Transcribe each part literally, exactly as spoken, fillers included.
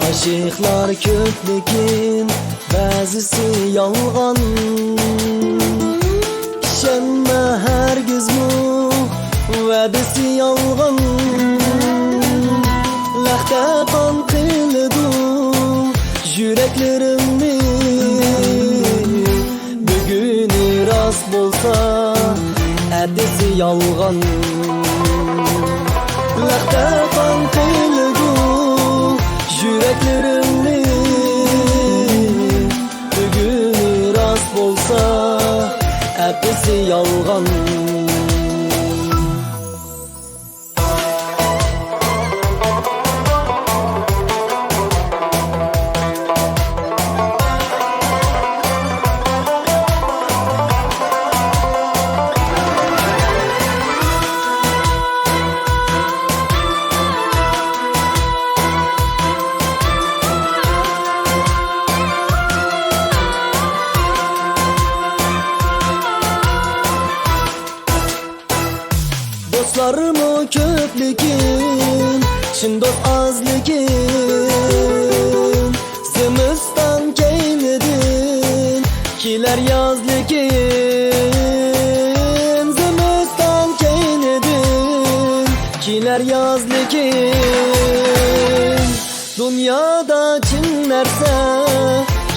ئىشقلار كۆپ، لېكىن بەزىسى يالغان. ئىشەنمە ھەرگىزمۇ، ۋەدىسى يالغان. لەختە قان قىلىدۇ يۈرەكلىرىمنى. بۈگۈنى راست بولسا، ئەتىسى يالغان. لەختە قان قىلىدۇ يۈرەكلىرىمنى. بۈگۈنى راست بولسا، ئەتىسى يالغان. دوستلارمۇ كۆپ، لېكىن چىن دوست ئاز، لېكىن. زىمىستان كەينىدىن كېلەر ياز، لېكىن. زىمىستان كەينىدىن كېلەر ياز، لېكىن. دۇنيادا چىن نەرسە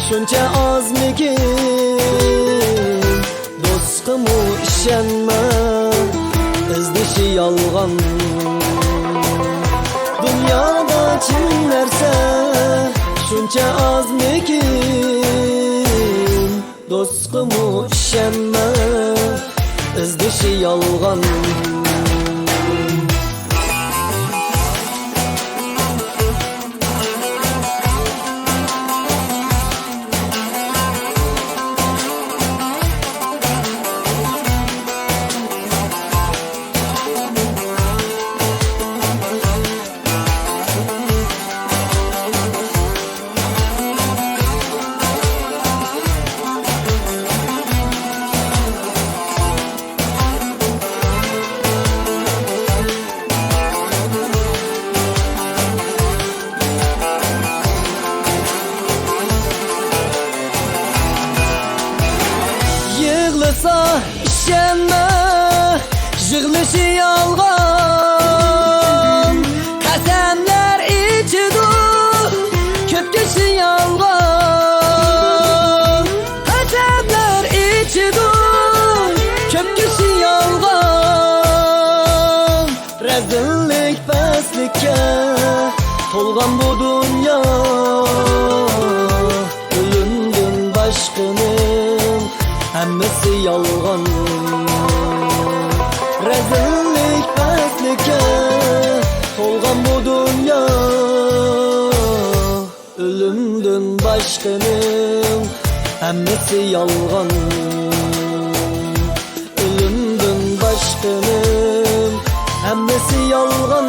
شۇنچە ئازمىكىن؟ دوستقىمۇ ئىشەنمە، ئىزدىشى يالغان. دۇنيادا چىن نەرسە شۇنچە ئازمىكىن؟ دوستقىمۇ ئىشەنمە، ئىزدىشى يالغان. يىغلىسا ئىشەنمە، يىغلىشى يالغان. قەسەملەر ئىچىدۇ، كۆپكىشى يالغان. قەسەملەر ئىچىدۇ، كۆپكىشى يالغان. رەزىللىك، پەسلىككە تولغان بۇ دۇنيا. ئۆلۈمدىن باشقىنىڭ ھەممىسى يالغان. رەزىللىك، پەسلىككە تولغان بۇ دۇنيا. ئۆلۈمدىن باشقىنىڭ ھەممىسى يالغان. ئۆلۈمدىن باشقىنىڭ ھەممىسى يالغان.